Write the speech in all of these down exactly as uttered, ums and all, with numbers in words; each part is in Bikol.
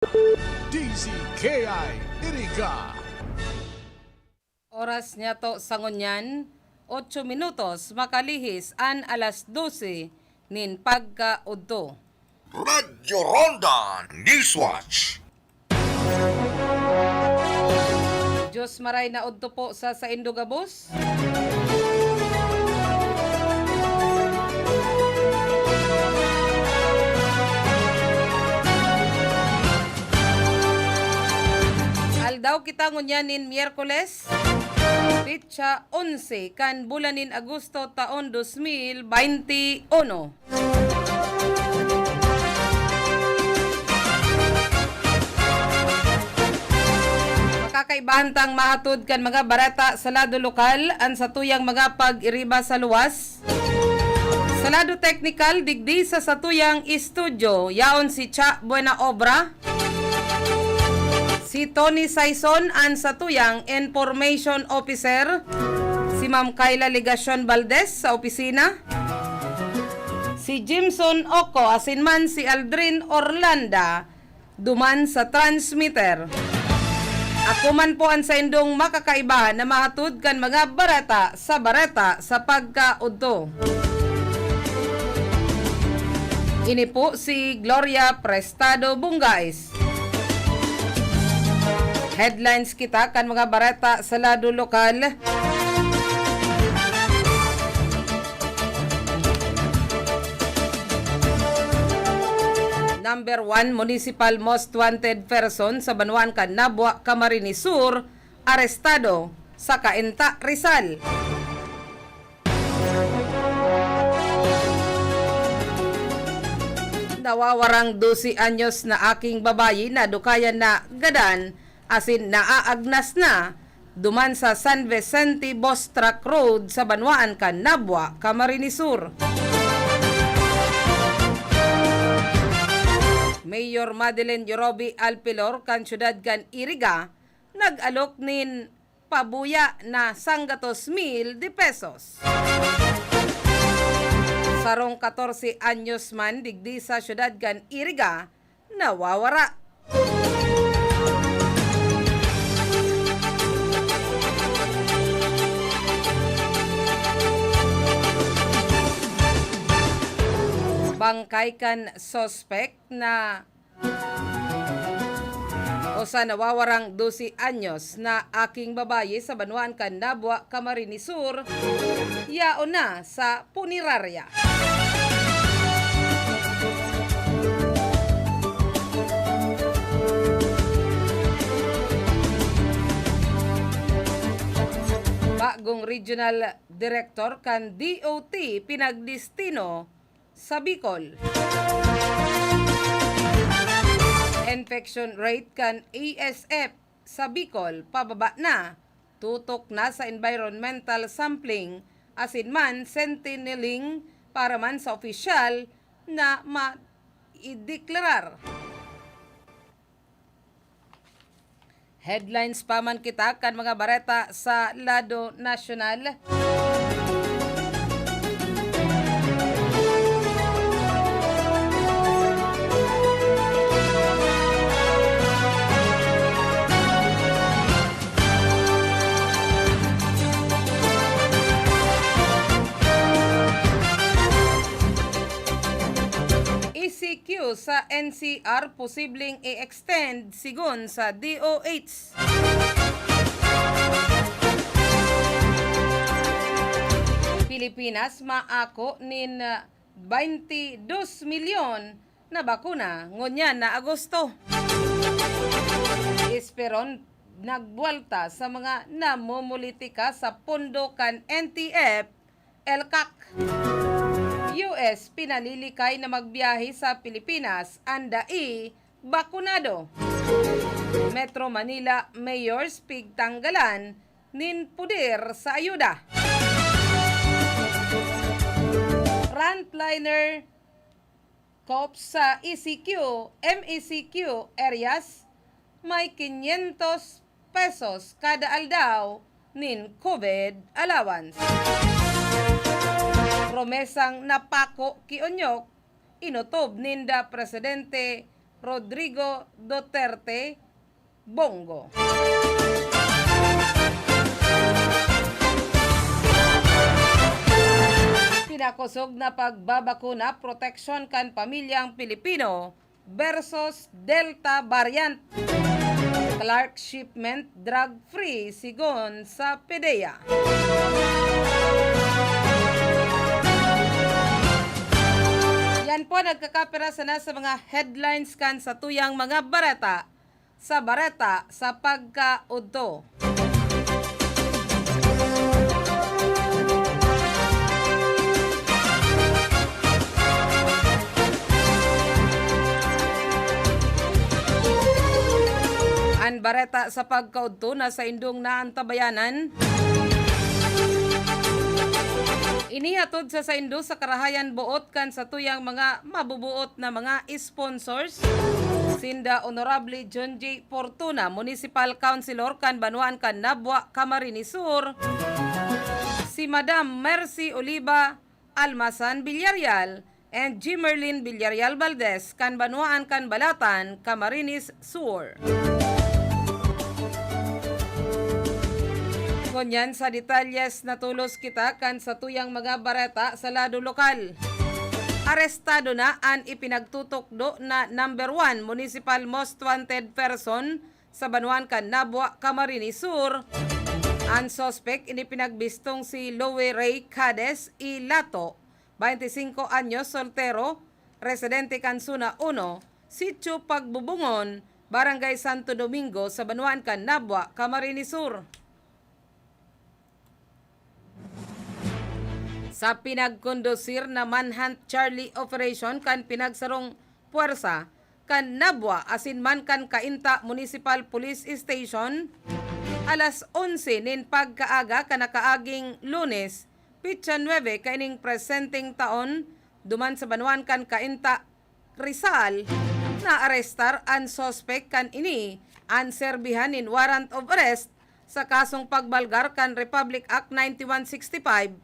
D Z K I Iriga. Oras niyato sa ngunyan, otso minutos makalihis an alas dose nin pagkaudto. Radyo Ronda Newswatch. Diyos maray na udto po sa saindo gabos. Aldaw kita ngunyan nin Miyerkules, petsa onse kan bulan nin Agosto, taon dos mil baynte uno. Makakaibahan tang mahatod kan mga bareta sa lado lokal, an satuyang mga pag-iriba sa luwas. Sa lado teknikal, digdi sa satuyang estudyo, yaon si Cha Buena Obra, si Tony Saison an satuyang information officer, si Ma'am Kayla Legacion Valdez sa opisina, si Jimson Oco asin man si Aldrin Orlanda duman sa transmitter. Ako man po an saindong makakaibahan na mahatod kan mga bareta sa bareta sa pagkaudto. Ini po si Gloria Prestado Bungais. Headlines kita kan mga bareta sa lado lokal. Number one, municipal most wanted person sa banwaan kan Nabua, Camarines Sur, arestado sa Cainta, Rizal. Nawawarang dose anyos na aking babayi nadukayan na gadan asin naaagnas na duman sa San Vicente Bus Truck Road sa banwaan kan Nabua, Camarines Sur. Mayor Madeline Yorobi Alpilor kan siyudad kan Iriga nag-alok nin pabuya na sanggatos mil de pesos. Sarong katorse anyos man digdi sa siyudad kan Iriga nawawara. Bangkay kan suspek na o sa nawawarang dose anyos na aking babayi sa banwaan kan Nabua, Camarines Sur, yaon na sa punerarya. Bagong regional director kan D O T pinagdestino sa Bicol. Infection rate kan A S F sa Bicol pababa na. Tutok na sa environmental sampling asin man sentineling para man sa opisyal na ma-, ideklarar. Headlines pa man kita kan mga bareta sa lado nasyonal. E C Q sa N C R posibleng i-extend sigon sa D O H. Pilipinas maako nin baynte dos milyon na bakuna ngunyan na Agosto. Esperon nagbuwalta sa mga namumulitika sa pondo kan N T F, ELCAC. U S pinalilikay na magbiyahe sa Pilipinas an dai bakunado. Metro Manila Mayors pigtanggalan nin poder sa ayuda. Frontliner cops sa E C Q, M E C Q areas, may quinientos pesos kada aldaw nin COVID allowance. Promesang napako ki Onyok, inotob ninda Presidente Rodrigo Duterte Bongo. Pinakosog na pagbabakuna, proteksyon kan pamilyang Pilipino versus Delta variant. Clark shipment drug-free, sigon sa PDEA. Yan po, nagkakapira sana sa mga headlines kan satuyang mga bareta sa bareta sa pagkaudto. An bareta sa pagkaudto na saindong naantabayanan. Inihatod sa saindo sa karahayan boot kan satuyang mga mabubuot na mga sponsors. Sinda Honorable John J. Fortuna, Municipal Councilor kan banwaan kan Nabua, Camarines Sur, si Madam Mercy Oliva Almasan Villarreal, and Jimerlin Villarreal Valdez kan banwaan kan Balatan, Camarines Sur. Ngunyan sa detalyes, natulos kita kan satuyang mga bareta sa lado lokal. Arestado na an ipinagtutukdo na number one municipal most wanted person sa banwaan kan Nabua, Camarines Sur. An suspek ini pinagbistong si Louie Ray Cades Ilato, baynte singko anyos, soltero, residente kan Zona Uno, Sitio Pagbubungon, Barangay Santo Domingo, sa banwaan kan Nabua, Camarines Sur. Sa pinagkondusir na manhunt Charlie Operation kan pinagsarong pwersa kan Nabua asin man kan Cainta Municipal Police Station, alas onse nin pagkaaga kan nakaaging Lunes, petsa nuebe kaining presenteng taon, duman sa banwaan kan Cainta, Rizal, naarestar an suspek kan ini an serbihan nin warrant of arrest sa kasong pagbalgar kan Republic Act ninety-one sixty-five,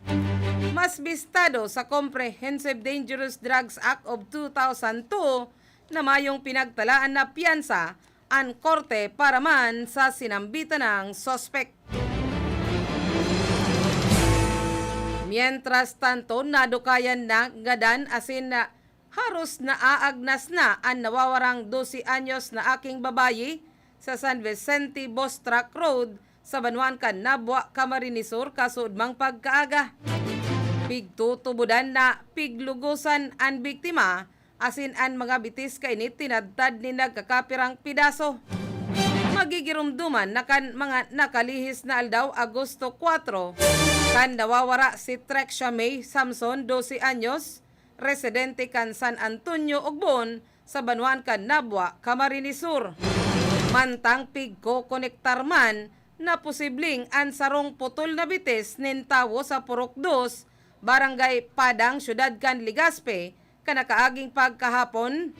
mas bistado sa Comprehensive Dangerous Drugs Act of two thousand two, na mayong pinagtalaan na piyansa an korte para man sa sinambitan nang suspek. Mientras tanto, nadukayan na ngadan asin na haros naaagnas na an nawawarang dose anyos na aking babayi sa San Vicente Bus Truck Road sa banwaan kan Nabua, Camarines Sur, kasuodmang pagkaaga. Pigtutubodan na piglugosan an biktima, asin an mga bitis kaini tinadtad nin nagkakapirang pidaso. Magigiromdoman na kan mga nakalihis na aldaw, Agosto kwatro, kan nawawara si Trexia May Samson, dose anyos, residente kan San Antonio, Ogbon, sa banwaan kan Nabua, Camarines Sur. Mantang pigkokonektar man na posibleng an sarong putol na bitis nin tawo sa Purok Dos, Barangay Padang, Syudad kan Legazpi, kan nakaaging pagkahapon,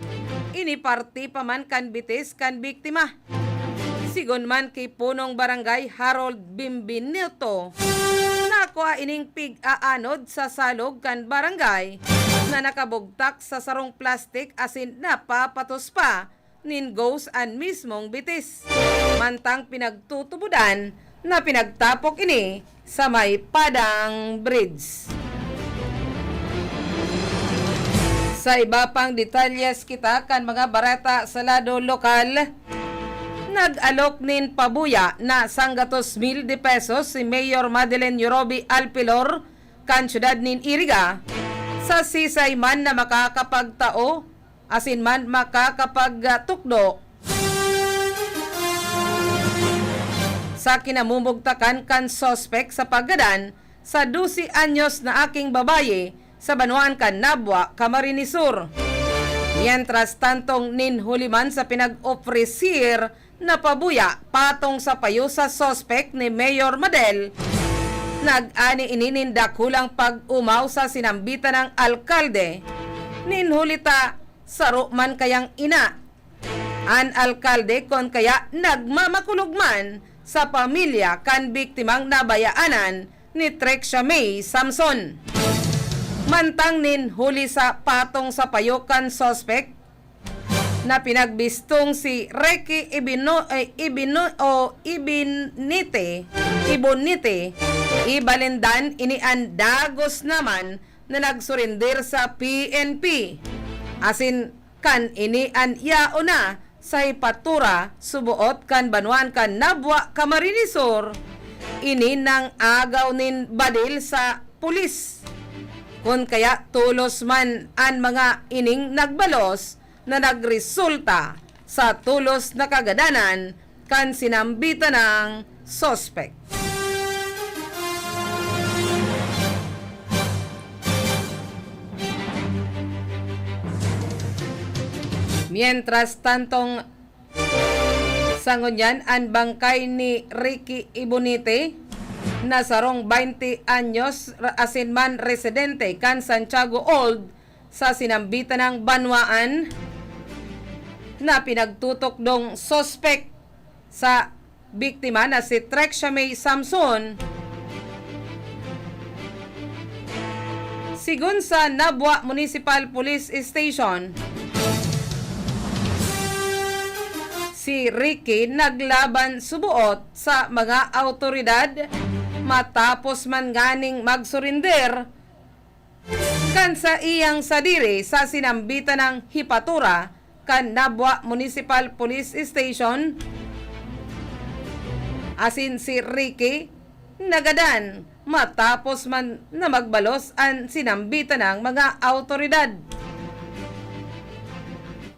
ini parte pa man kan bitis kan biktima. Sigon man ki Punong Barangay Harold Bimbinito, nakua ining pig-aanod sa salog kan barangay na nakabugtak sa sarong plastik asin napapatos pa nin ghost an mismong bitis. Mantang pinagtutubodan na pinagtapok ini sa may Padang Bridge. Sa iba pang detalyes kita kan mga bareta sa lado lokal, nag-alok nin pabuya na sanggatos mil de pesos si Mayor Madeline Yorobi Alpilor kan siyudad nin Iriga, sa sisay man na makakapagtao asin man makakapagtukdo sa kinamumugtakan kan suspek sa paggadan sa dose anyos na aking babayi sa banwaan kan Nabua, Camarines Sur. Mientras tantong ninhuli man sa pinag-ofresir na pabuya patong sa payo sa suspek ni Mayor Madel, nag-ani ini nin dakulang pag-umaw sa sinambitan nang alkalde. Nin huli ta, saro man kayang ina an alkalde, kun kaya nagmamakulog man sa pamilya kan biktimang nabayaanan ni Trexia May Samson. Mantang nin huli sa patong sa payo kan suspek, na pinagbistong si Ricky Ibino-, eh, Ibino-, o Ibinite, Ibonite, ibalindan ini an dagos naman na nagsurinder sa P N P. Asin kan ini an yaon na sa hepatura suboot kan banwaan kan Nabua, Camarines Sur, ini nang agaw nin badil sa pulis. Kun kaya tolos man an mga ining nagbalos na nagresulta sa tolos na kagadanan kan sinambitan nang suspek. Mientras tantong, sa ngunyan an bangkay ni Ricky Ibonite, na sarong baynte anyos ra-, asin man residente kan Santiago Old, sa sinambitan nang banwaan na pinagtutukdong suspek sa biktima na si Trexia May Samson. Sigon sa Nabua Municipal Police Station, si Ricky naglaban suboot sa mga awtoridad matapos man nganing magsurinder kan saiyang sadiri sa sinambitan nang hepatura kan Nabua Municipal Police Station, asin si Ricky nagadan matapos man na magbalos an sinambitan nang mga awtoridad.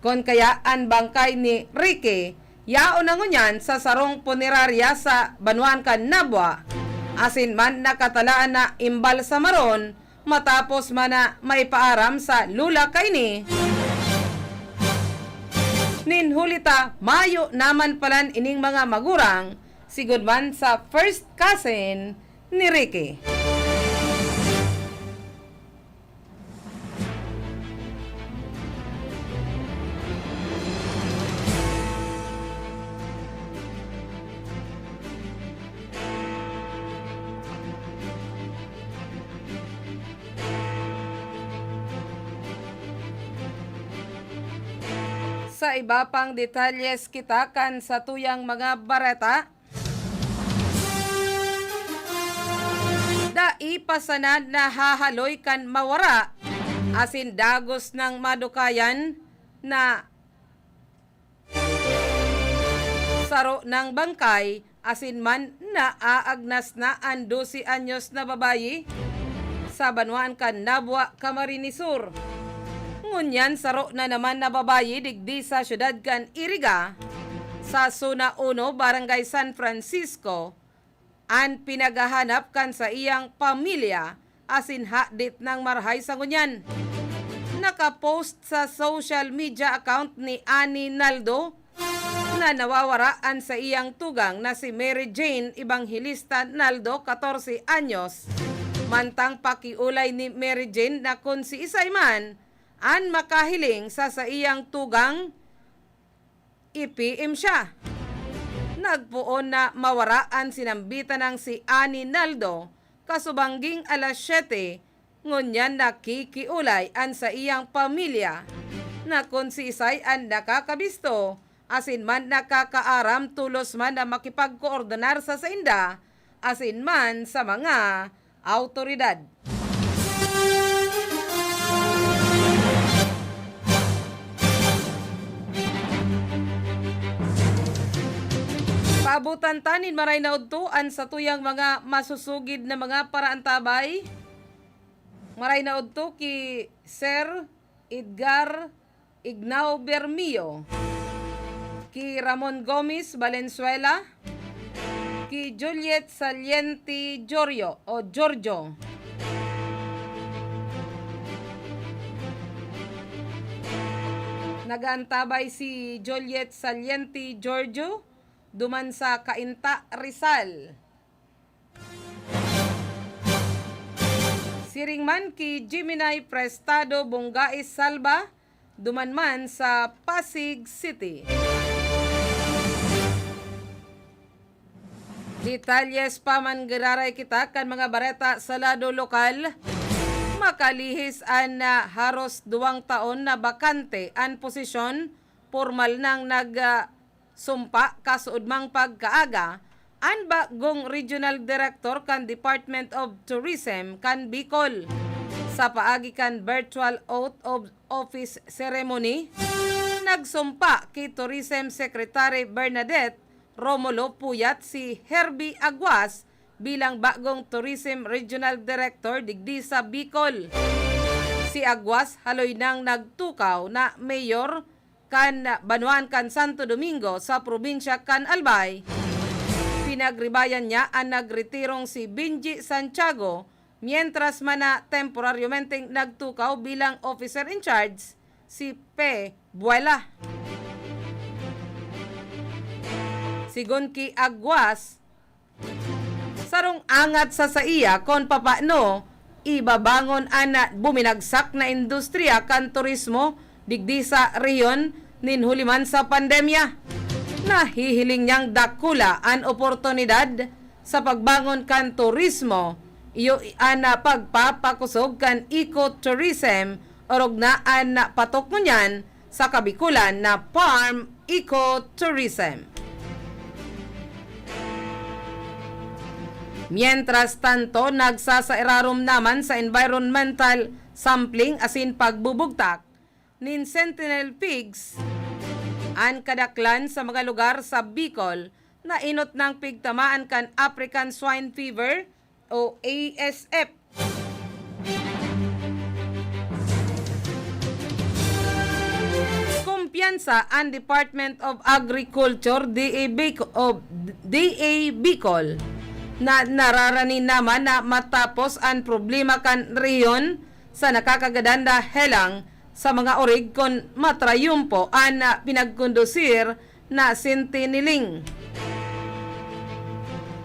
Kun kaya an bangkay ni Ricky yaon na ngunyan sa sarong punerarya sa banwaan kan Nabua, asin man nakatalaan na imbalsamaron matapos man na maipaaram sa lula kaini. Nin huli ta, mayo naman palan ining mga magurang, sigon man sa first cousin ni Ricky. Sa iba pang detalyes kita kan satuyang mga bareta, dai pa sana nahahaloy kan mawara, asin dagos nang madukayan na saro nang bangkay, asin man naagnas na an dose anyos na babayi sa banwaan kan Nabua, Camarines Sur. Ngunyan, saro na naman na babayi digdi sa siyudad kan Iriga, sa Zona Uno, Barangay San Francisco, an pinaghahanap kan saiyang pamilya asin hadit nang marahay sa ngunyan. Naka-post sa social media account ni Annie Naldo na nawawara an saiyang tugang na si Mary Jane Evangelista Naldo, katorse anyos. Mantang pakiolay ni Mary Jane na kun siisay man an makahiling sa saiyang tugang, i-P M siya. Nagpoon na mawara an sinambitan nang si Annie Naldo, kasubangging alas siyete, ngunyan nakikiolay an saiyang pamilya na kun siisay an nakakabisto asin man nakakaaram tolos man na makipagkoordinar sa sainda asin man sa mga awtoridad. Paabotan ta nin maray na udto an satuyang mga masusugid na mga paraantabay. Maray na udto ki Sir Edgar Ignao Bermio, ki Ramon Gomez Valenzuela, ki Juliet Saliente Jorio o Giorgio. Nag-aantabay si Juliet Saliente Giorgio duman sa Cainta, Rizal. Siring man ki Gemini Prestado Bongais Salva, duman man sa Pasig City. Detalyes pa man giraray kita kan mga bareta sa lado lokal. Makalihis an, ah, haros duwang taon na bakante an posisyon Pormal nang nag, ah, sumpa kasuodmang pagkaaga an bagong Regional Director kan Department of Tourism kan Bicol. Sa paagi kan virtual oath of office ceremony, nagsumpa ki Tourism Secretary Bernadette Romulo Puyat si Herbie Aguas bilang bagong Tourism Regional Director digdi sa Bicol. Si Aguas haloy nang nagtukaw na mayor kan banwaan kan Santo Domingo sa probinsya kan Albay. Pinagribayan niya an nagretirong si Benji Santiago, mientras man na temporaryomenteng nagtukaw bilang officer in charge si Pe Buela. Sigon ki Aguas, sarong angat sa saiya kun papano ibabangon an buminagsak na industriya kan turismo digdi sa rehiyon nin huli man sa pandemya. Nahihiling niyang dakula an oportunidad sa pagbangon kan turismo, iyo an pagpapakusog kan ecotourism, orog na an patok ngunyan sa Kabikulan na farm ecotourism. Mientras tanto, nagsasairarom naman sa environmental sampling asin pagbubugtak nin sentinel pigs an kadaklan sa mga lugar sa Bicol na enot nang pigtamaan kan African Swine Fever o A S F. Kumpiyansa an Department of Agriculture, D A Bic-, o D A Bicol, na nararani naman na matapos an problema kan rehiyon sa nakakagadan na helang sa mga orig kun matrayumpo an, ah, pinagkondusir na sentiniling.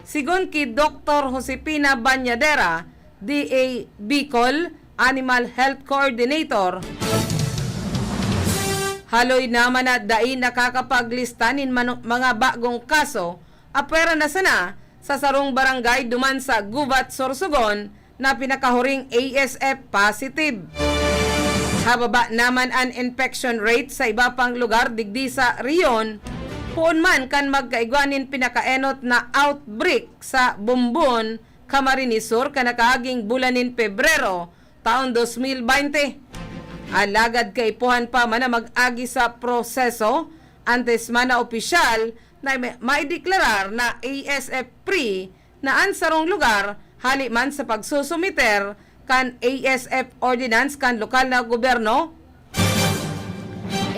Sigon ki Doktor Josefina Bañadera, D A Bicol, Animal Health Coordinator, haloy naman na dai nakakapaglista nin mano-, mga bagong kaso, apwera na sana sa sarong barangay duman sa Gubat, Sorsogon, na pinakahuring A S F positive. Hababa naman an infection rate sa iba pang lugar digdi sa rehiyon, poon man kan magkaigwa nin pinakaenot na outbreak sa Bombon, Camarines Sur, kan nakaaging bulan nin Pebrero, taon dos mil baynte. Alagad kaipuhan pa man na mag-agi sa proseso, antes man na opisyal na ma-, maideklarar na A S F free na an sarong lugar, hali man sa pagsusumiter kan A S F ordinance kan lokal na gobyerno,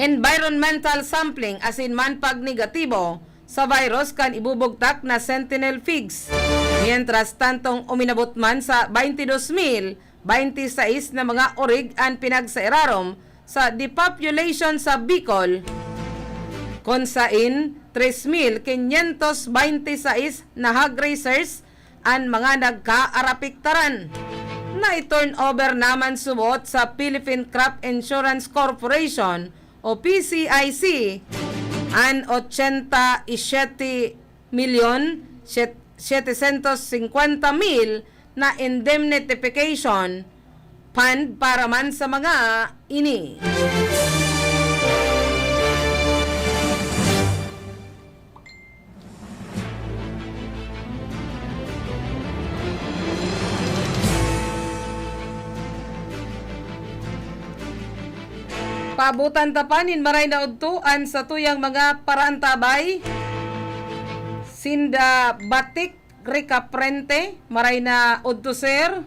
environmental sampling asin man pag negatibo sa virus kan ibubugtak na sentinel pigs. Mientras tantong uminabot man sa baynte dos mil baynte sais na mga orig an pinagsairarom sa depopulation sa Bicol, kun sain tres mil quinientos baynte sais na hog raisers an mga nagkaarapiktaran. Nai-turnover naman subot sa Philippine Crop Insurance Corporation o P C I C an ochenta y siete milyon setecientos cincuenta mil na indemnification fund para man sa mga ini. Paabutan ta pa nin maray na udto an satuyang mga paraantabay. Sinda Batik Ricaprente, maray na udto, sir.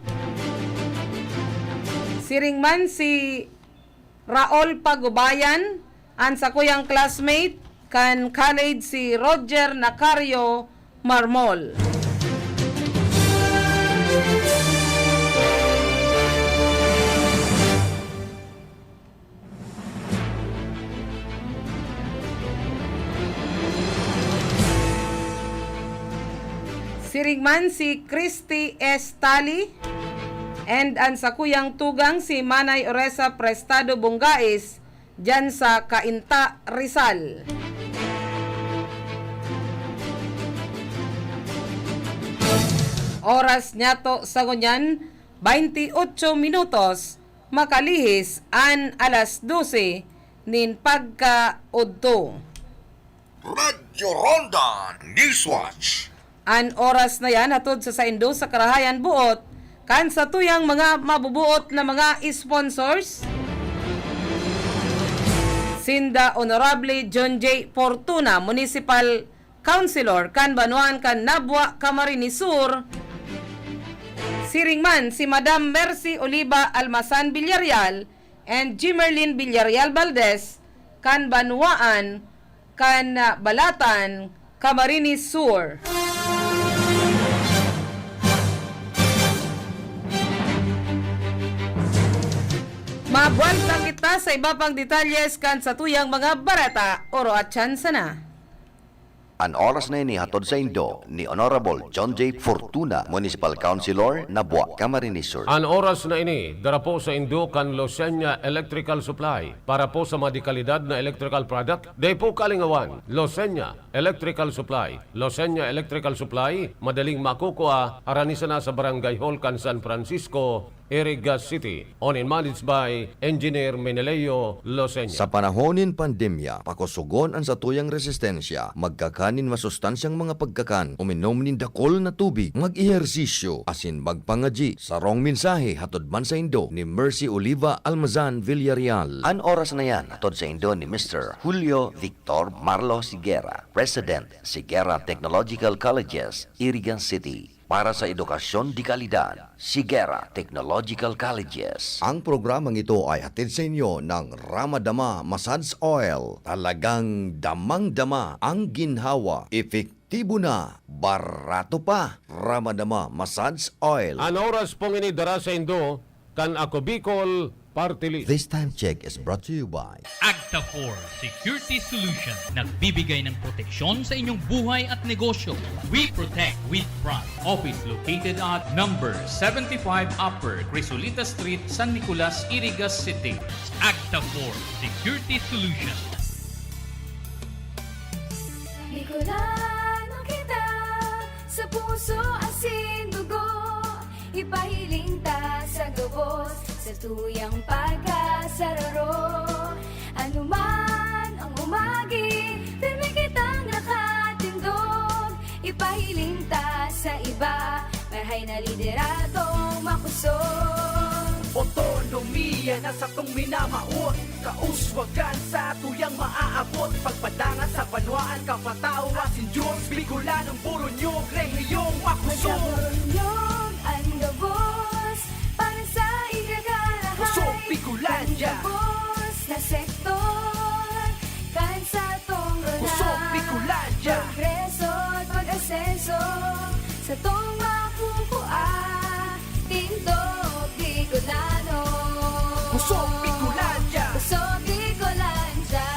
Siring man si Raul Pagubayan, an sakuyang classmate kan college, si Roger Nacario Marmol. Siring man si Christy Estali and an sakuyang tugang, si Manay Oresa Prestado Bungais, diyan sa Cainta, Rizal. Oras niyato sa ngunyan, baynte otso minutos, makalihis an alas dose nin pagkaodto. Radyo Ronda Newswatch. An oras na yan hatod sa saindo sa karahayan buot kan satuyang mga mabubuot na mga sponsors. Sinda Honorable John J Fortuna, Municipal Councilor kan banwaan kan Nabua, Camarines Sur. Siring man si Madam Mercy Oliva Almasan Villarreal and Jimerlin Villarreal Valdez kan banwaan kan, ah, Balatan, Camarines Sur. Mabuwalta kita sa iba pang detalyes kan satuyang mga bareta. Oro at tsansa na. An oras na ini hatod saindo ni Honorable John J Fortuna, Municipal Councilor, Nabua, Camarines Sur. An oras na ini dara po saindo kan Losenya Electrical Supply. Para po sa mga dekalidad na electrical product, dai po kalingawan, Losenya Electrical Supply. Losenya Electrical Supply, madaling makukua, harani sana sa Barangay Hall kan San Francisco, Iriga City. Owned and managed by Engineer Meneleo Losenya. Sa panahon nin pandemya, pakosogon an satuyang resistensya, magkakan nin masustansyang mga pagkakan, uminom nin dakul na tubig, mag-ehersisyo, asin magpangadyi. Sarong mensahe hatod man saindo ni Mercy Oliva Almazan Villarreal. An oras na yan, hatod saindo ni Mister Julio Victor Marlo Siguera, President, Siguera Technological Colleges, Iriga City. Para sa edukasyon de kalidad, Siguera Technological Colleges. Ang programang ito ay hatid sa inyo ng Ramadama Massage Oil. Talagang damang-dama ang ginhawa. Epektibo na, barato pa. Ramadama Massage Oil. An oras pong ini dara saindo kan Ako Bicol Party List. This time check is brought to you by Agtafor Security Solution, nagbibigay ng proteksyon sa inyong buhay at negosyo. We protect with pride. Office located at number seventy-five Upper Crisolita Street, San Nicolas, Iriga City. Agtafor Security Solution. Bicolano kita, sa puso asin dugo, ipahiling ta sa gabos, sa tuyang pagkasararo. Anuman ang umagi, pirmi kitang nakatindog, ipahiling ta sa iba, marahay na lideradong makusog. Otonomiya na satong minamawot, kauswagan sa tuyang maaabot, pagpadangat sa banwaan, kapatao asin Diyos, Bicolanong Boronyog, rehiyong makusog. Boronyog, ang gabos, para sa ikakarahay. Kusog, Bicolandia. Ang gabos na sektor, kan satong rona. Kusog, Bicolandia. Progreso at pag-asenso, satong makukua, tindog Bicolano. Kusog, Bicolandia. Kusog, Bicolandia.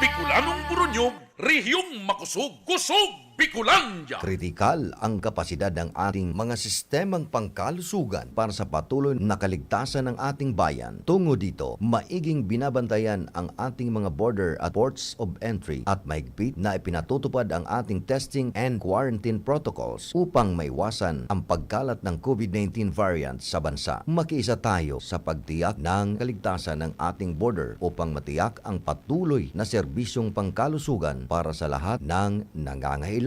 Bicolanong Boronyog, rehiyong makusog, kusog, Bicolandia. Kritikal ang kapasidad ng ating mga sistemang pangkalusugan para sa patuloy na kaligtasan ng ating bayan. Tungo dito, maiging binabantayan ang ating mga border at ports of entry at mahigpit na ipinatutupad ang ating testing and quarantine protocols upang maiwasan ang pagkalat ng COVID nineteen variant sa bansa. Makiisa tayo sa pagtiyak ng kaligtasan ng ating border upang matiyak ang patuloy na serbisyong pangkalusugan para sa lahat ng nangangailangan.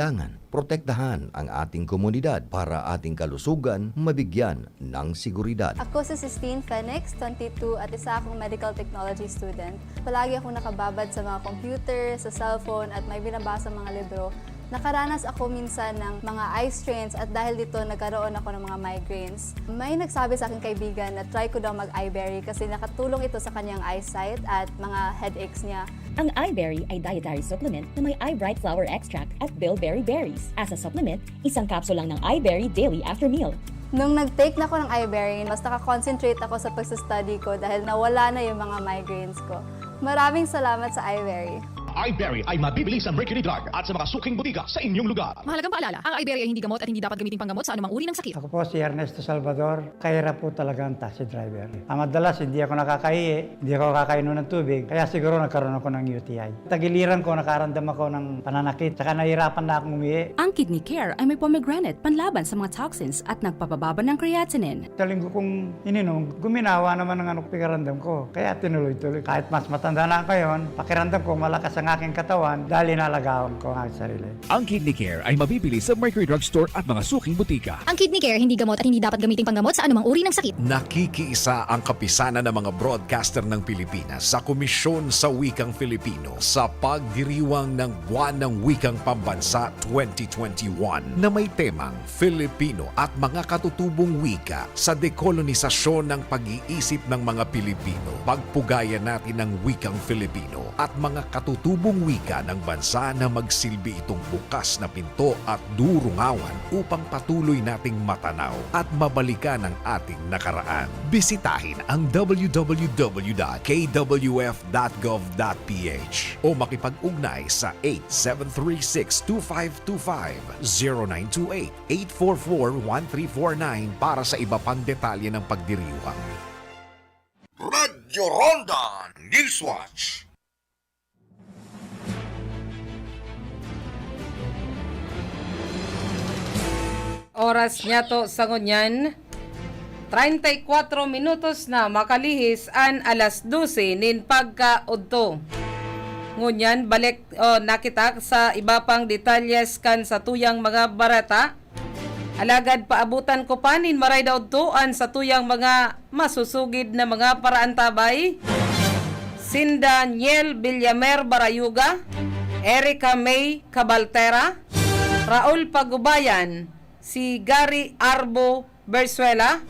Protektahan ang ating komunidad para ating kalusugan mabigyan ng seguridad. Ako si Sistine Fenix, twenty-two, at isa akong medical technology student. Palagi akong nakababad sa mga computer, sa cellphone, at may binabasa mga libro. Nakaranas ako minsan ng mga eye strains at dahil dito nagkaroon ako ng mga migraines. May nagsabi sa aking kaibigan na try ko daw mag-Eyeberry kasi nakatulong ito sa kanyang eyesight at mga headaches niya. Ang Eyeberry ay dietary supplement na may eyebright flower extract at bilberry berries. As a supplement, isang capsule lang ng Eyeberry daily after meal. Nung nag-take na ako ng Eyeberry, mas nakakonsentrate ako sa pagsa-study ko dahil nawala na yung mga migraines ko. Maraming salamat sa Eyeberry. Iberry ay mabibili sa Mercury Drug at sa mga suking botika sa inyong lugar. Mahalagang paalala, ang Iberry ay hindi gamot at hindi dapat gamiting panggamot sa anumang uri ng sakit. Ako po si Ernesto Salvador. Kahirap po talaga ang taxi driver. Ah, madalas hindi ako nakakahihi, hindi ako nakakainom ng tubig, kaya siguro nagkaroon ako ng U T I. Tagiliran ko, nakaramdam ako ng pananakit, saka nahihirapan na akong umihi. Ang Kidney Care ay may pomegranate panlaban sa mga toxins at nagpapababa ng creatinine. Sa linggo kong ininom, guminawa naman ang ano, pakiramdam ko. Kaya tinuloy-tuloy. Kahit mas matanda na ako ngayon, pakiramdam ko malakas ang aking katawan dahil inalagaan ko ang aking sarili. Ang Kidney Care ay mabibili sa Mercury Drug Store at mga suking botika. Ang Kidney Care hindi gamot at hindi dapat gamiting panggamot sa anumang uri ng sakit. Nakikiisa ang Kapisanan ng mga Broadcaster ng Pilipinas sa Komisyon sa Wikang Filipino sa pagdiriwang ng Buwan ng Wikang Pambansa twenty twenty-one na may temang Filipino at mga katutubong wika sa dekolonisasyon ng pag-iisip ng mga Pilipino. Pagpugayan natin ang wikang Filipino at mga katutubong wika ng bansa na magsilbi itong bukas na pinto at durungawan upang patuloy nating matanaw at mabalikan ang ating nakaraan. Bisitahin ang w w w dot k w f dot gov dot p h o makipag-ugnay sa eight seven three six two five two five, zero nine two eight, eight four four, one three four nine para sa iba pang detalye ng pagdiriwang. Radyo Ronda Newswatch. Oras niyato sa ngunyan, treinta y cuatro minutos na makalihis an alas dose nin pagkaudto. Ngunyan, balik, o, na kita sa iba pang detalyes kan satuyang mga bareta. Alagad paabotan ko pa nin maray na udto an satuyang mga masusugid na mga paraantabay. Sinda Niel Villamer Barayuga, Erica May Cabaltera, Raul Pagubayan, si Gary Arbo Berzuela,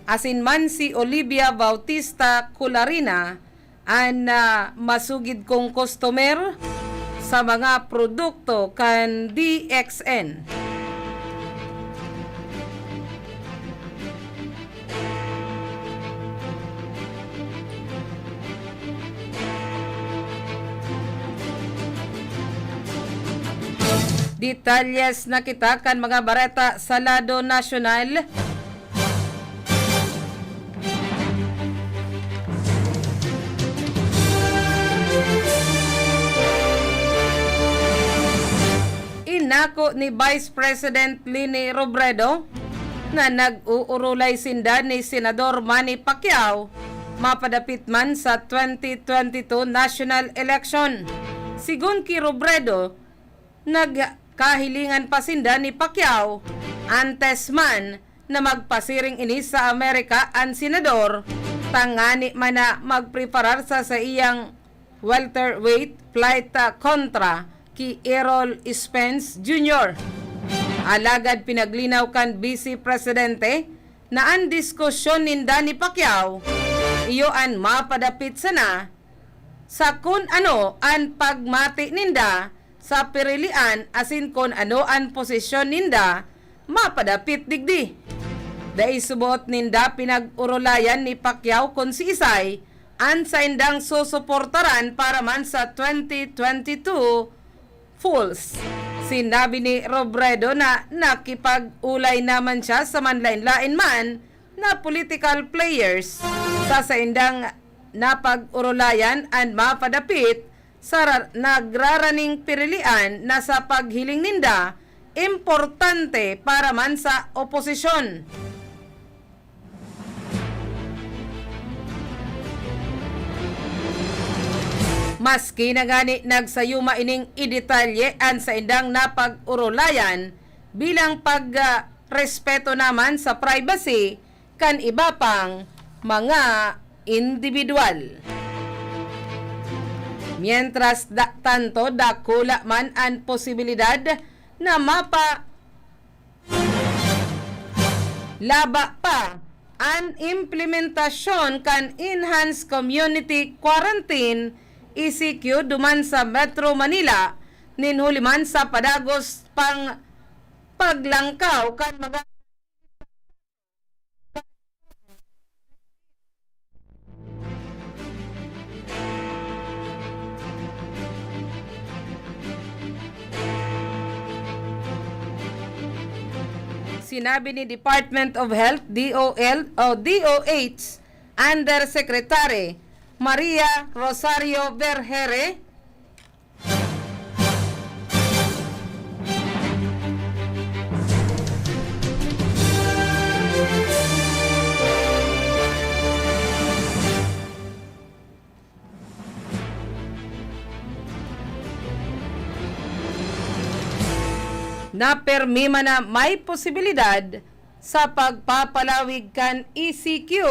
asin man si Olivia Bautista Cularina, an, ah, masugid kong customer sa mga produkto kan D X N. Detalyes na kita kan mga bareta sa lado nasyonal. Inako ni Vice President Leni Robredo na nag-uurulay sinda ni Senador Manny Pacquiao mapadapit man sa twenty twenty-two national election. Sigon ki Robredo, nagkahilingan pa sinda ni Pacquiao antes man na magpasiring ini sa Amerika an senador, tangani man na magpreparar sa saiyang welterweight flight, ah, kontra ki Errol Spence Junior. Alagad pinaglinaw kan Vice Presidente na an diskusyon ninda ni Pacquiao iyo an mapadapit sana sa kun ano an pagmati ninda sa pirilian asin kun ano an posisyon ninda mapadapit digdi. Dai suboot ninda pinag-orolayan ni Pacquiao kun siisay an saindang susuportaran para man sa twenty twenty-two polls. Sinabi ni Robredo na nakipag-olay naman siya sa manlaen-laen man na political players sa saindang napag-orolayan an mapadapit sa ra-, nagraraning pirilian na sa paghiling ninda, importante para man sa oposisyon. Maski na ngani nagsayuma ining idetalye an saindang napag-orolayan bilang pag, ah, respeto naman sa privacy kan iba pang mga indibidwal. Mientras da-, tanto, dakula man an posibilidad na mapa-, laba pa an implementasyon kan Enhanced Community Quarantine, E C Q, duman sa Metro Manila, nin huli man sa padagos pang paglangkaw kan mga Sinabi ni Department of Health, D O L, o D O H, Undersecretary Maria Rosario Vergere, na permi man na may posibilidad sa pagpapalawig kan E C Q.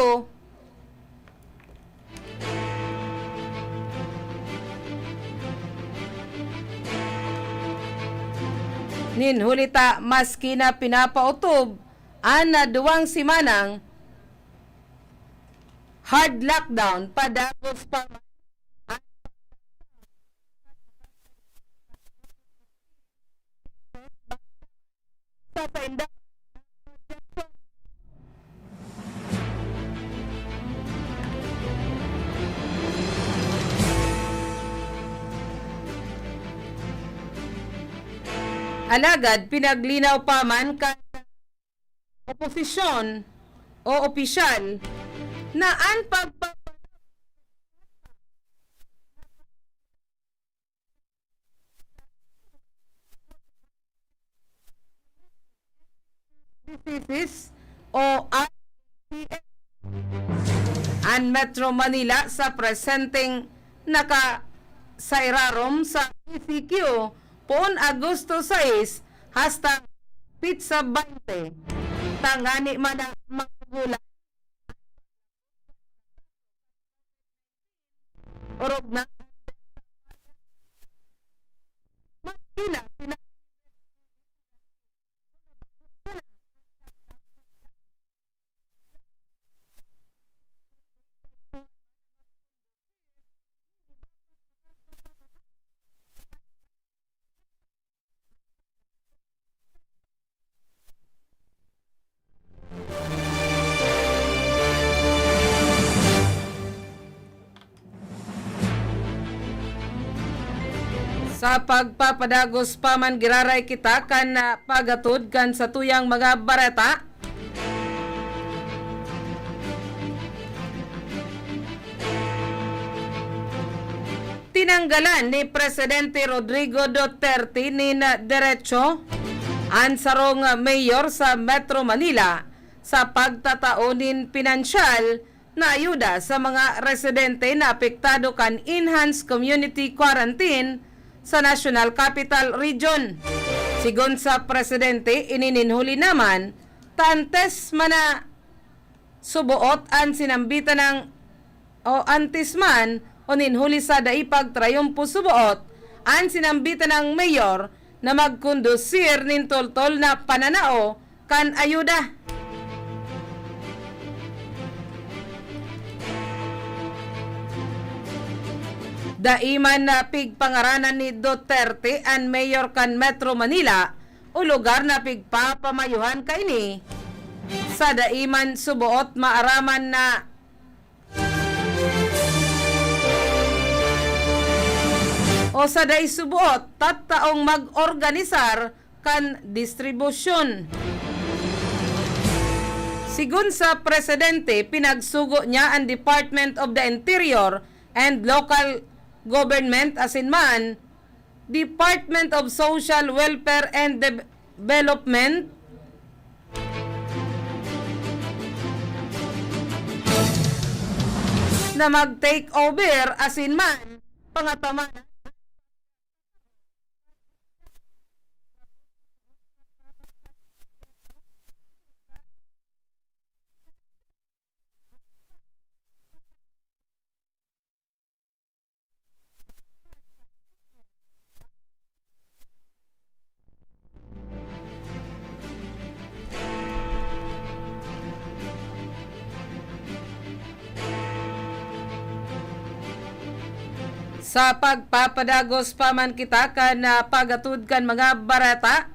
Nin huli ta, maski na pinapaotob an duwang semanang hard lockdown, padagos pa man sa saindang Alagad pinaglinaw pa man kan oposisyon o opisyal na an pagpapa- diseases o I P S. An Metro Manila sa presenteng nakasairarom sa E C Q poon Agosto sais hasta petsa baynte, tangani man na magugulang orog na. Maski na sina- Sa pagpapadagos pa man, giraray kita kan, ah, paghatod kan satuyang mga bareta. Tinanggalan ni Presidente Rodrigo Duterte nin derecho an sarong mayor sa Metro Manila sa pagtatao nin pinansyal na ayuda sa mga residente na apektado kan enhanced community quarantine sa National Capital Region. Sigon sa presidente, ini nin huli naman, ta antes man na suboot an sinambitan ng, o antes man, o nin huli sa dai pagtrayumpo suboot an sinambitan ng mayor na magkondusir nin toltol na pananao kan ayuda. Dai man na pigpangaranan ni Duterte an mayor kan Metro Manila o lugar na pigpapamayohan kaini, sa dai man suboot maaraman na o sa dai suboot tattaong mag-organisar kan distribusyon. Sigon sa presidente, pinagsugo niya an Department of the Interior and Local Government asin man Department of Social Welfare and Development na mag-take over asin man pangataman. Sa pagpapadagos pa man kita kan, ah, pag-atod kan mga bareta,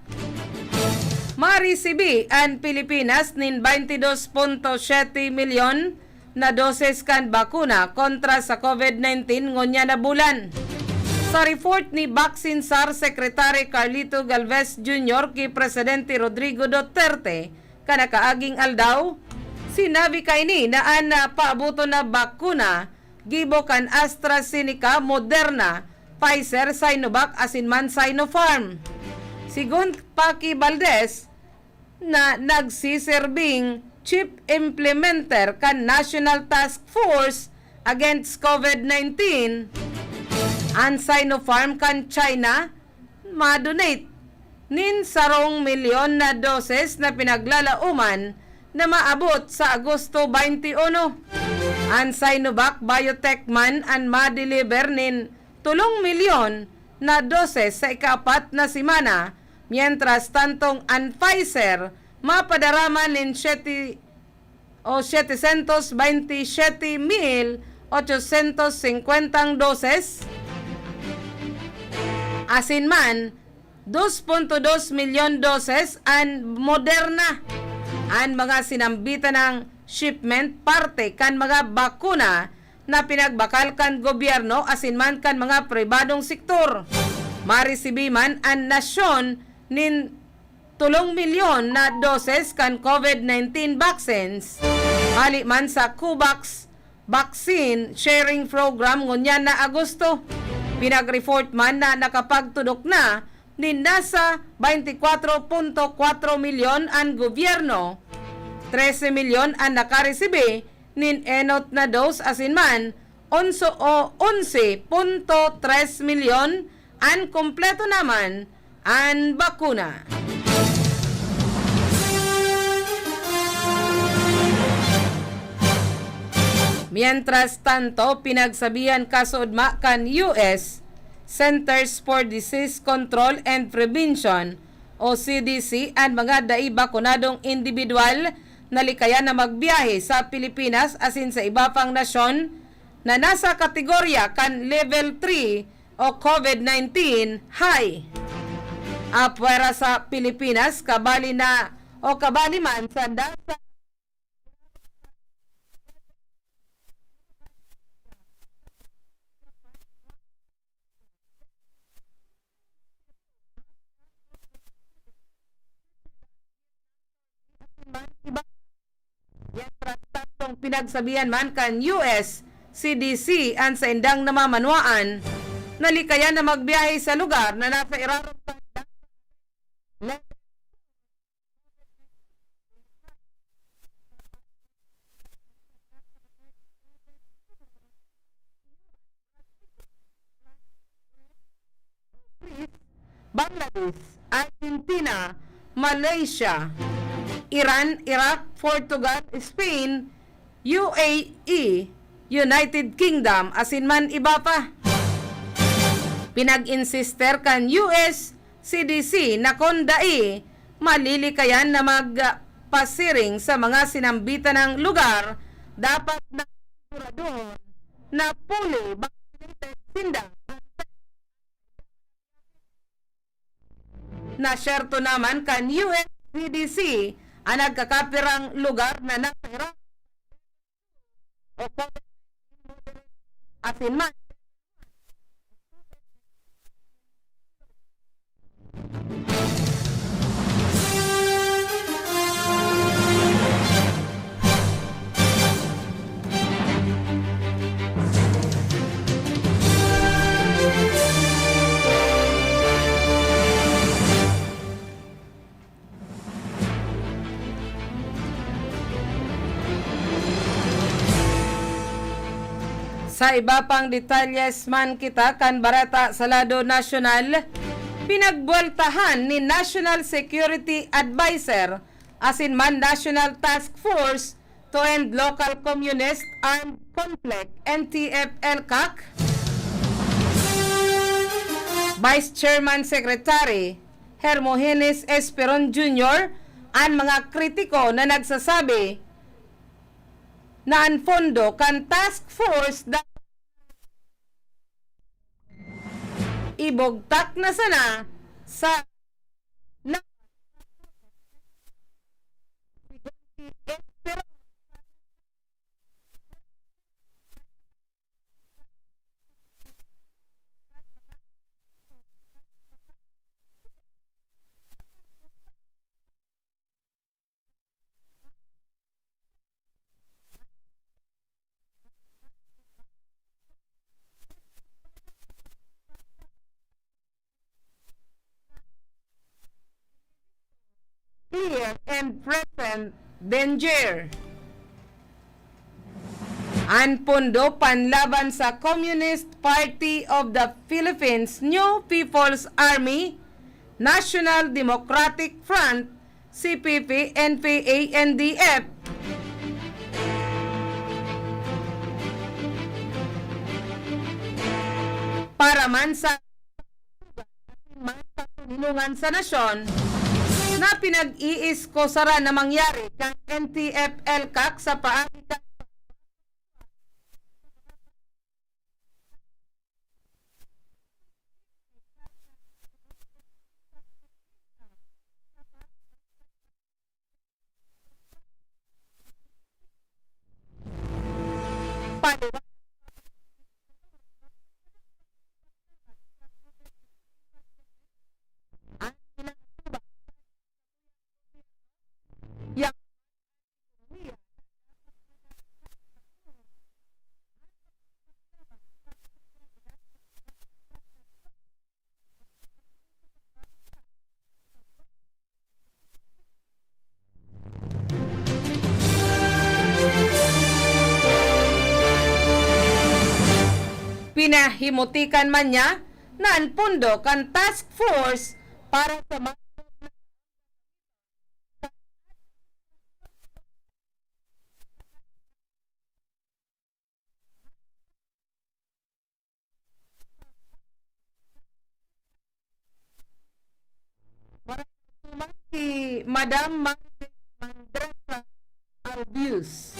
marisibi an Pilipinas nin baynte dos punto siyete milyon na doses kan bakuna kontra sa COVID nineteen ngunyan na bulan. Sa report ni Vaccine SAR Secretary Carlito Galvez Junior ki Presidente Rodrigo Duterte kan nakaaging aldaw, sinabi kaini na an, ah, paaboton na bakuna gibo kan AstraZeneca, Moderna, Pfizer, Sinovac asin man Sinopharm. Sigon pa ki Valdez, na nagsiserbing chief implementer kan National Task Force Against COVID nineteen, an Sinopharm kan China ma-donate nin sarong milyon na doses na pinaglalaoman na maabot sa Agosto twenty one. An Sinovac Biotech man an ma-deliver nin tolong milyon na doses sa ikaapat na semana, mientras tantong an Pfizer mapadarama nin siyete o setecientos veintisiete mil ochocientos cincuenta doses, asin man dos punto dos milyon doses an Moderna. An mga sinambitan ng shipment parte kan mga bakuna na pinagbakal kan gobyerno asin man kan mga pribadong sektor. Maresibi man an nasyon nin tolong milyon na doses kan COVID nineteen vaccines hali man sa COVAX Vaccine Sharing Program ngunyan na Agosto. Pinag-report man na nakapagtudok na nin nasa twenty-four point four milyon an gobyerno, trese milyon an nakaresibi nin enot na dose asin man onse o onse punto tres milyon an kompleto naman an bakuna. Mientras tanto, pinagsabihan kasuodma kan U S Centers for Disease Control and Prevention o C D C an mga dai bakunadong indibidwal na likayan na magbiyahe sa Pilipinas asin sa iba pang nasyon na nasa kategorya kan Level three o COVID nineteen high. Apwera sa Pilipinas, kabali na o kabali man sa nasa Mientras tantong pinagsabihan man kan U S C D C an saindang namamanwaan na likayan na magbiyahe sa lugar na nasa irarom kan Bangladesh, Argentina, Malaysia, Iran, Iraq, Portugal, Spain, U A E, United Kingdom, asin man iba pa. Pinag-insister kan U S C D C na kun dai malilikayan na magpasiring sa mga sinambitan ng lugar, dapat na siguradon na fully vaccinated sinda. Na siyerto naman kan U S C D C an nagkakapirang lugar na nasa Iraq o asin man. Sa iba pang detalyes man kita kan bareta sa lado nasyonal, pinagbuweltahan ni National Security Adviser asin man National Task Force to End Local Communist Armed Conflict, N T F L CAC, Vice Chairman Secretary Hermogenes Esperon Junior an mga kritiko na nagsasabi na an pondo kan task force dapat ibugtak na sana sa na and present danger. An pondo panlaban sa Communist Party of the Philippines, New People's Army, National Democratic Front, C P P, N P A, N D F, para man sa man sa toninongan sa nasyon na pinag-iiskosaran na mangyari kan N T F-ELCAC sa paagi kan Pinahimutikan man niya na an pondo kan task force para sa mga si Madam Maribel Mandresa Albius.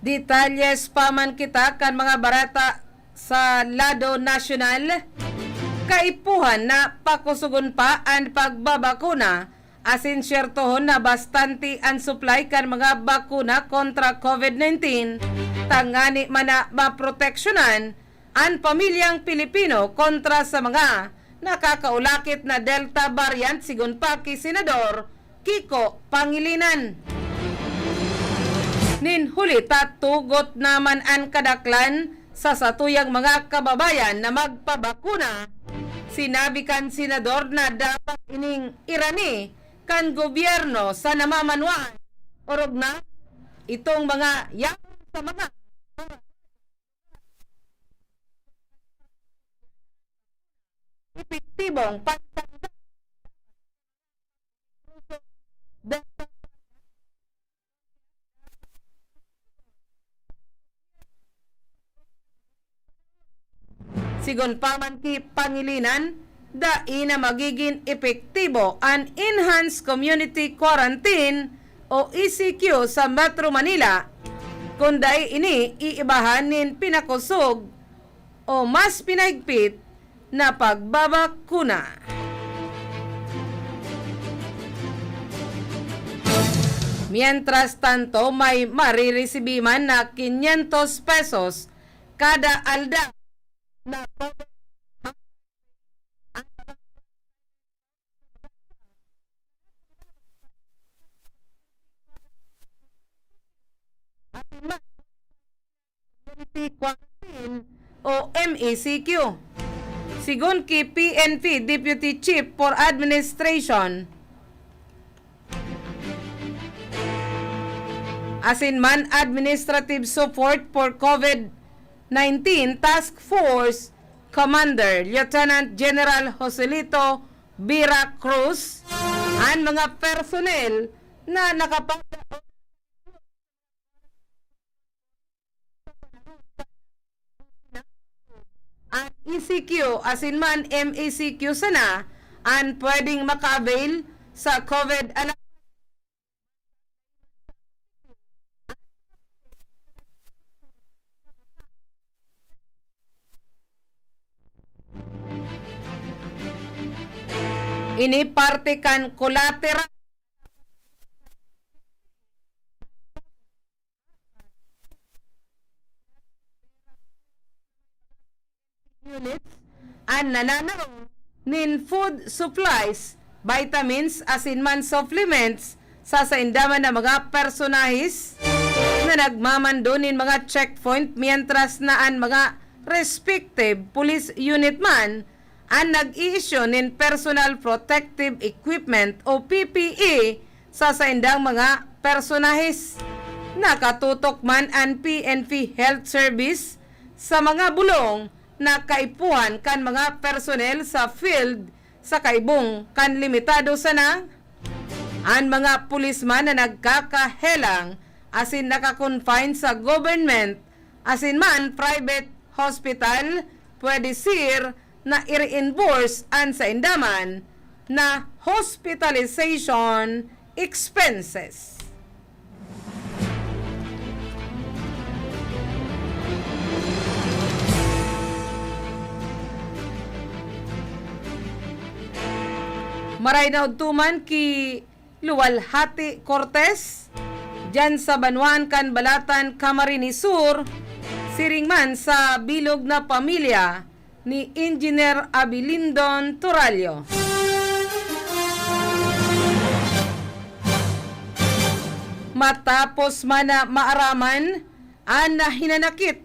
Detalyes pa man kita kan mga bareta sa lado nasyonal. Kaipuhan na pakusogon pa an pagbabakuna asin syertohon na bastante an supply kan mga bakuna kontra COVID nineteen, tangani man na maproteksyonan an pamilyang Pilipino kontra sa mga nakakaulakit na Delta variant, sigon pa ki Senador Kiko Pangilinan. Nin huli ta, tugot naman an kadaklan sa satuyang mga kababayan na magpabakuna. Sinabi kan senador na dapat ining irani kan gobyerno sa namamanwaan, orog na itong mga yaon sa mga epektibong pantanggal. Sigon pa man ki Pangilinan, dai na magigin epektibo an Enhanced Community Quarantine o E C Q sa Metro Manila, kun dai ini iibahan nin pinakosog o mas pinahigpit na pagbabakuna. Mientras tanto, may mariresibi man na quinientos pesos kada aldaw na Community Quarantine o M E C Q. Sigon ki P N P Deputy Chief for Administration asin man Administrative Support for COVID nineteen Task Force Commander Lieutenant General Joselito Vera Cruz, an mga personnel na nakapag- an E C Q asin man M E C Q sana an pwedeng maka-avail sa COVID allowance. Ini parte kan collateral units an nananao nin food supplies, vitamins asin man supplements sa sainda man na mga personahes na nagmamando nin mga checkpoint, mientras na an mga respective police unit man an nag-i-issue nin personal protective equipment o P P E sa saindang mga personahes. Nakatutok man an P N P Health Service sa mga bulong na kaipuhan kan mga personnel sa field sa kaibong kan limitado sana an mga pulis man na nagkakahelang asin naka-confine sa government asin man private hospital, pwede sir na i-reimburse an sainda man na hospitalization expenses. Maray na udto man ki Luwalhati Cortes, diyan sa banwaan kan Balatan, Camarines Sur, siring man sa bilog na pamilya ni Engineer Abilindon Torallo. Matapos man na maaraman an hinanakit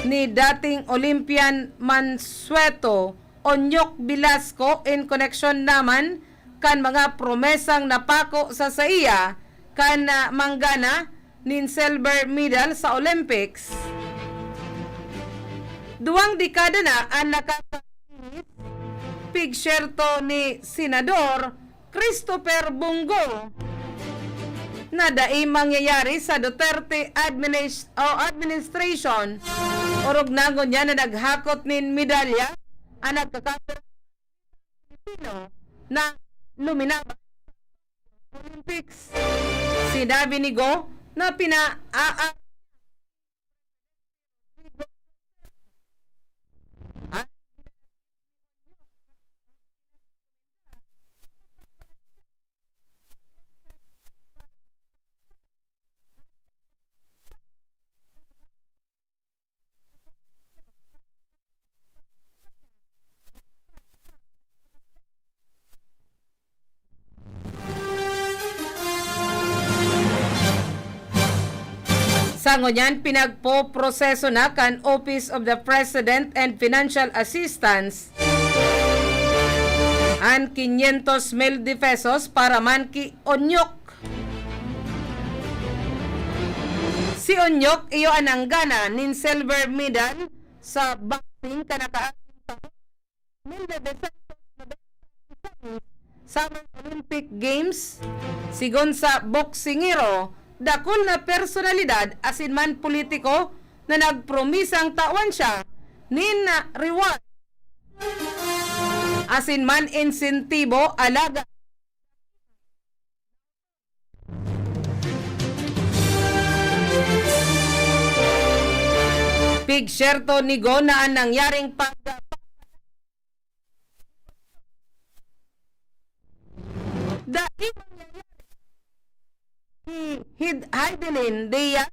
ni dating Olympian Mansueto Onyok Velasco in koneksyon naman kan mga promesang napako sa saiya kan, ah, manggana nin silver medal sa Olympics. Duwang dekada na an nakaka-, pigsyerto ni Senador Christopher Bong Go na dai mangyayari sa Duterte adminis-, o administration, orog na ngunyan na naghakot nin medalya an nagkakapirang Pilipino na luminabang sa Olympics. Sinabi ni Go na pina-, a-, a-, Sa ngunyan, pinagpoproseso na kan Office of the President and Financial Assistance an quinientos mil de pesos para man ki Onyok. Si Onyok iyo an nanggana nin silver medal sa boxing kan nakaaging taon, mil novecientos noventa y seis, sa mga Olympic Games. Sigon sa boksingero, dakul na personalidad asin man politiko na nagpromisang tawan siya nin reward asin man insentibo, alagad pigsyerto ni Go na an nangyaring pag-, dai mangyayari si Hid-, Heidelin Diaz,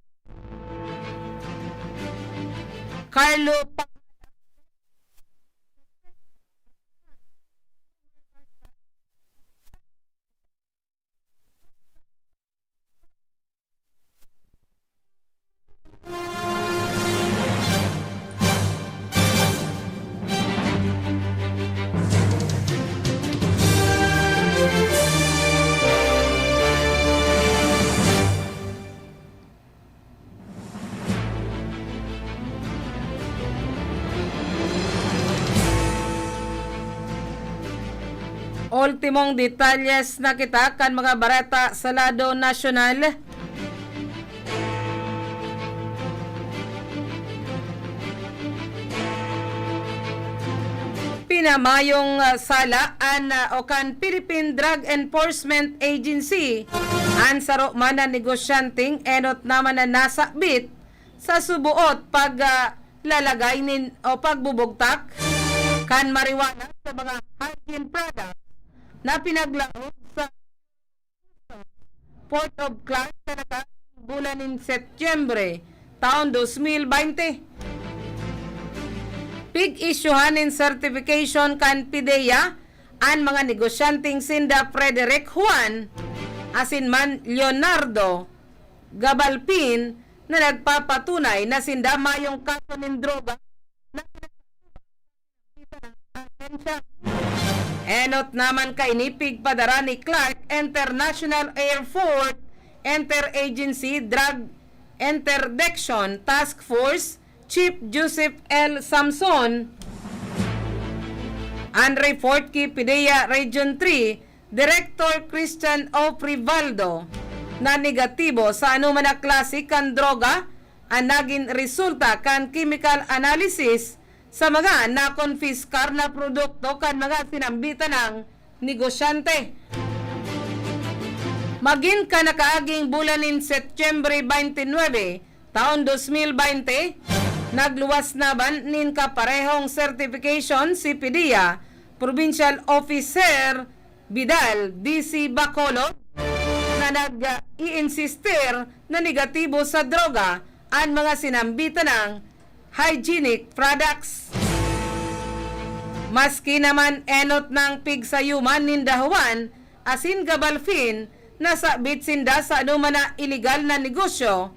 Carlo Pa-, Ultimong detalyes na kita kan mga bareta sa lado nasyonal. Pinamayong, ah, sala an, ah, o kan Philippine Drug Enforcement Agency an saro man na negosyanteng enot naman na nasabit sa suboot pag, ah, lalagay nin o pagbubugtak kan marijuana sa mga hygiene products na pinaglaog sa Port of Clark sa nakaaging bulan nin Setyembre, taon dos mil baynte. Pig-isyuhan nin certification kan PDEA an mga negosyanteng sinda Frederick Juan asin man Leonardo Gabalpin na nagpapatunay na sinda mayong kaso nin droga na pinagkakita ng ahensya. Enot naman kaini pigpadara ni Clark International Airport Interagency Drug Interdiction Task Force Chief Joseph L. Samson, an report ki PDEA Region three Director Christian O. Privaldo na negatibo sa anoman na klase kan droga an nagin resulta kan chemical analysis sa mga nakonpiskar na produkto kan mga sinambitan nang negosyante. Magin kan nakaaging bulan nin Setyembre twenty-nine, taon dos mil baynte, nagluwas naman nin kaparehong certification si PDEA Provincial Officer Vidal D C Bacolod na nag-iinsistir na negatibo sa droga an mga sinambitan nang hygienic products. Maski naman enot nang pigsayuman nin dahowan asin gabalfin na sabit sinda sa anoman na iligal na negosyo,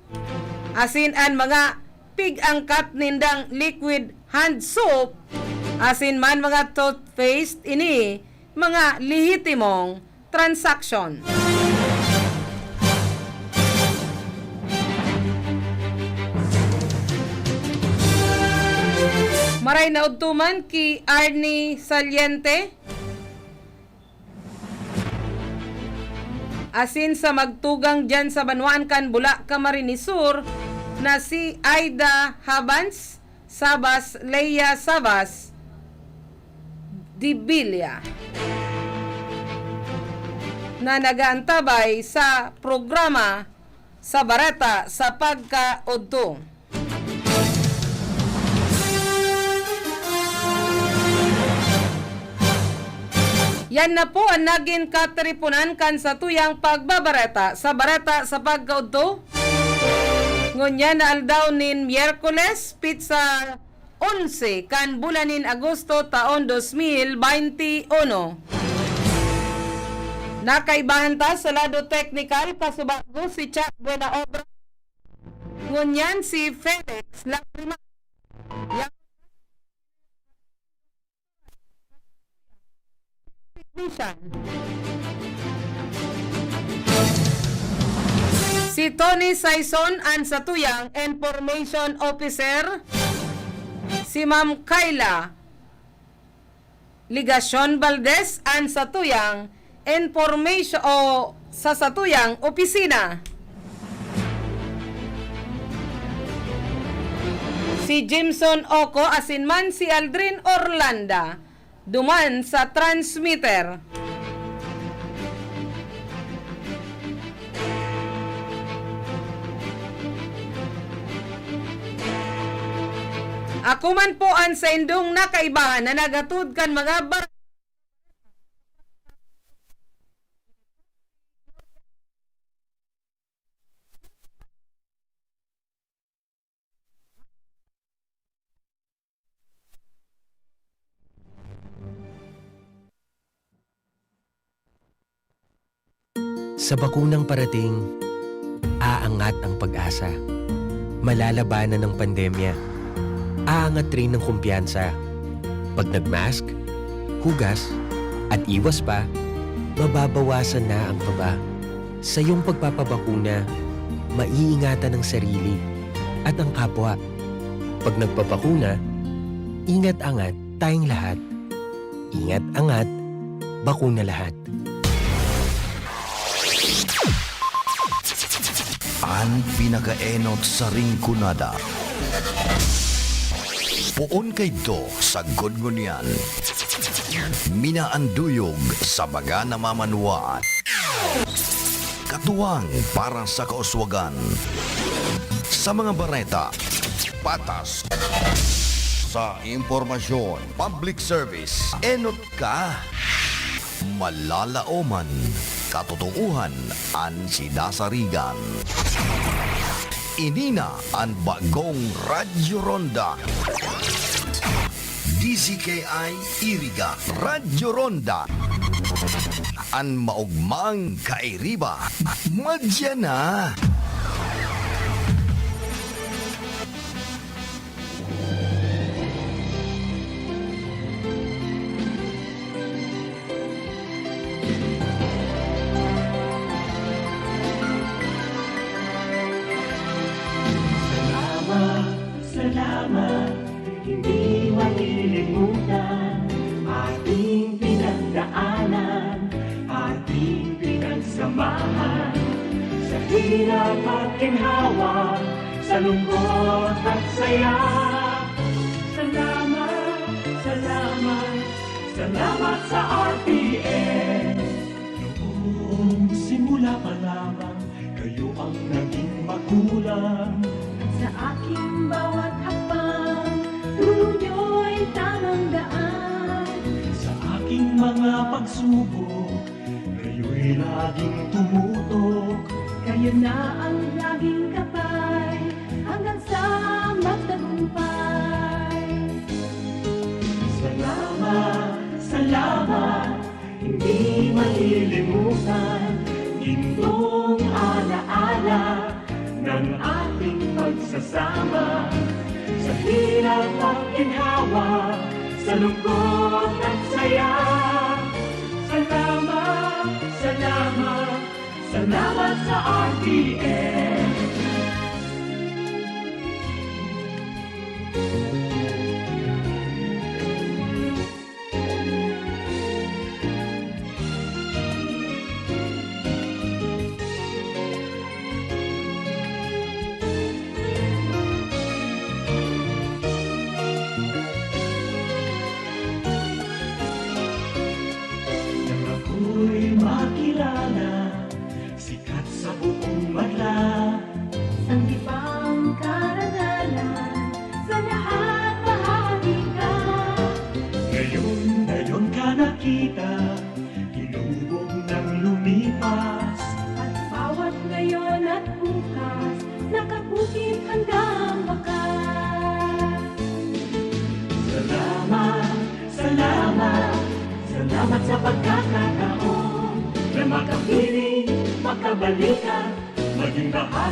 asin an mga pig-angkat nindang liquid hand soap asin man mga toothpaste, ini mga lehitimong transaksyon. Maray na udto man ki Arnie Saliente. Asin sa magtugang diyan sa banwaan kan Bula, Camarines Sur, na si Aida Habans Sabas, Leia Sabas, Dibilia, na nag-aantabay sa programa sa Bareta sa pagkaodto. Yan na po an nagin katiriponan kan satuyang pagbabareta sa Bareta sa pagkaodto. Ngunyan na aldaw nin Miyerkules, pitsa onse kan bulan nin Agosto, taon dos mil baynte uno. Nakaibahan ta sa lado teknikal, kasubago si Chuck Buenaobra, ngunyan si Felix Lagrima. Technician. Si Tony Saison an satuyang Information Officer, si Ma'am Kyla Legacion Valdez an satuyang information o sa satuyang opisina. Si Jimson Oco asin man si Aldrin Orlanda duman sa transmitter. Ako man po an saindong nakaibahan na naghatod kan mga bar- Sa bakunang parating, aangat ang pag-asa. Malalabanan ang pandemya. Aangat rin ang kumpiyansa. Pag nag-mask, hugas, at iwas pa, mababawasan na ang kaba. Sa iyong pagpapabakuna, maiingatan ang sarili at ang kapwa. Pag nagpabakuna, ingat-angat tayong lahat. Ingat-angat, bakuna lahat. An pinakaenot sa Rinconada. Poon kaidto sagkod ngunyan. Minaanduyog sa mga namamanwaan. Katuwang para sa kauswagan. Sa mga bareta, patas. Sa impormasyon, public service, enot ka. Malalaoman, katotoohan an sinasarigan. Ini na an bagong Radyo Ronda. D Z K I Iriga, Radyo Ronda. An maogmang kairiba, madya na. Salamat, salamat, hindi malilimutan ating pinagdaanan, ating pinagsamahan. Sa hirap at ginhawa, sa lungkot at saya. Salamat, salamat, salamat sa R T N. Noong simula pa lamang, kayo ang naging magulang. Sa aking bawat hakbang, turo niyo'y tamang daan. Sa aking mga pagsubok, kayo'y laging tumutok. Kayo na ang laging kapay, hanggang sa magtagumpay. Salamat, salamat, hindi malilimutan, gintong alaala ng ating pagsasama. Sa hirap at ginhawa, sa lungkot at saya. Salamat, salamat, salamat sa R T N. Nang ako'y makilala, sikat sa buong madla. Sanggipang karangalan, sa lahat bahagi ka. Ngayon, ngayon ka nakita, tinubong nang lumipas. At bawat ngayon at bukas, nakabukid hanggang wakas. Salamat, salamat, salamat sa pagkakataon na makapiling, makabalikan, maging bahagi